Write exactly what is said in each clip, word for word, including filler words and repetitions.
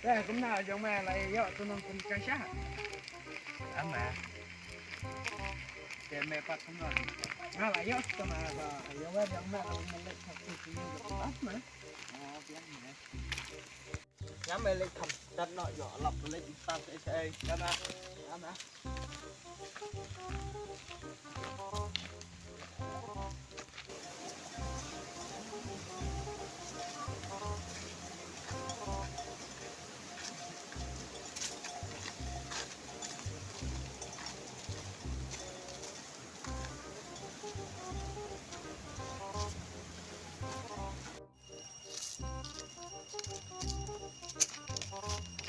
Eh, kumno jong me la ïoh tu nong pynkynsha? Ama. Te me pat kumno? Nga la ïoh tu ma ba ïoh wa jong me la me lek pat tu tu ïoh pat ma. Ah, biang me. Nga me lek pat tat no ïoh lap lek pat eh eh. Ama. Ama.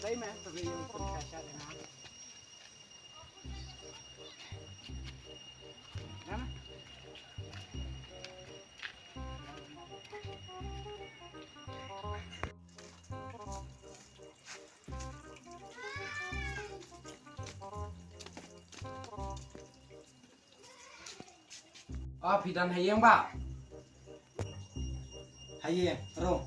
Dei me, tebe ïa u pynkynsha dei na. Ah, phi don ha ïing ba? Ha ïing, rung.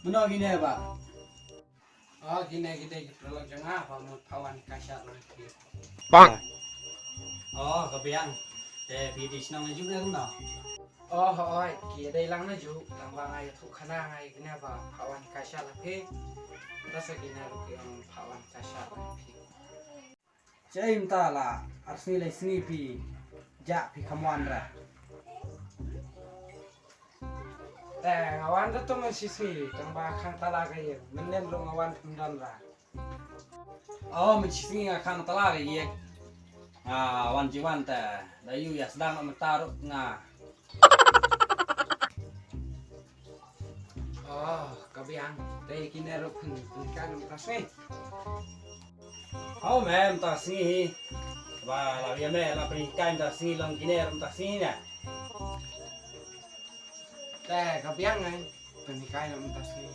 Mano kine ba? Oh, kine kite ki paralok jong nga, ba mut pha wan kynsha lang ki. Bang. Oh, ka biang. Te phi dei shnong na ju ne kumno? Oh, oi, ki dei lang na ju, tang ba nga ïathuh khana nga ïa kine ba pha wan kynsha lang phi. Ta sa kine ruh ki ong pha wan kynsha lang phi. Shaei mynta la ar sngi lai sngi phi jah phi kham wan ra. Te nga wan da tu mynshisngi tang ba khang tala ka ïing, mynnin ruh nga wan pyndan ra. Oh, mynshisngi nga khang tala ka ïing. Nga wan ji wan te da ïu ïa sdang mynta ruh nga. Oh, ka biang. Te kine ruh pyn, pynkai na mynta sngi. Oh, me mynta sngi hi. Ba la ïa me la pynkai mynta sngi long kine ruh mynta sngi ne. Te ka biang ngai. Pynkai na mynta sngi.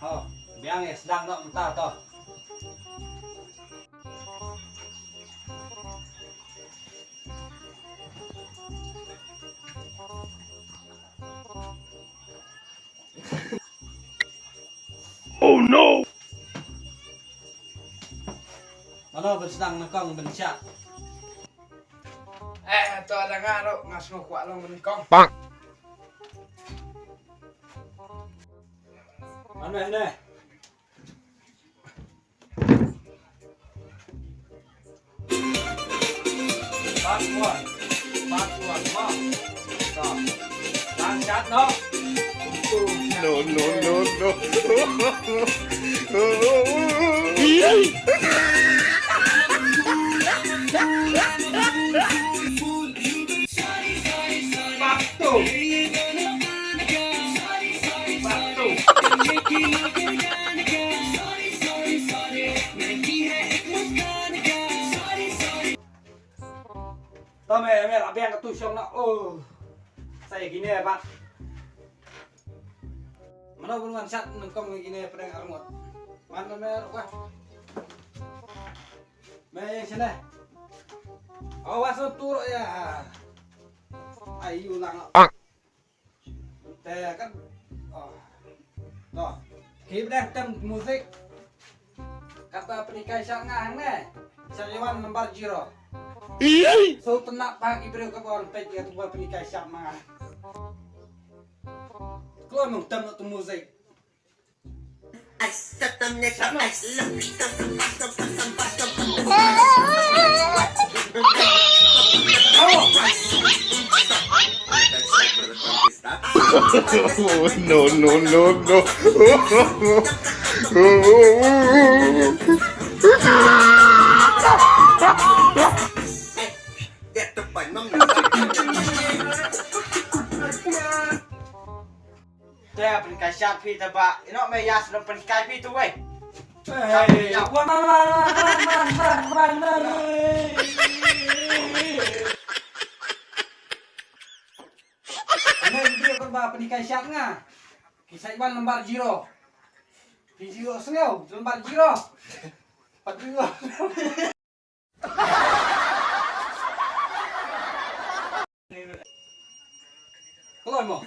Oh, biang ïa sdang na mynta to. Oh no! Mano ban sdang nyngkong ban shad? Eh, to da nga ruh nga sngew kwah long ban nyngkong. Bang. Mano ne? Part one. Part one, ma. Ka. Lang shad no. No, no, no, no. Part two. Part two. To me, me la biang katu shong na. Oh. Sa ïa kine pat. Mano bun wan shad nyngkong ïa kine pdeng arngut. Man me ruh ka. Me ïa shane. Oh, wa sa tu ruh ïa. Ai ïu lang. Te kan. Oh. To. Ki bdeh tem muzik. Kata pynhikai shad nga hangne. Shad ïa wan number zero. So tynnak ba ki briew ka bor peit ïa tu ba pynhikai shad ma nga. Kloi mong tem tu muzik. No, no, no, no. Te pynhikai shad phi te ba. Ino me ïa sdang pynhikai phi tu wei. Hey. Ane video kan ba pynhikai shad nga. Ki sa wan number zero. Phi zero sngew number zero. Pat zero. Kloi mo.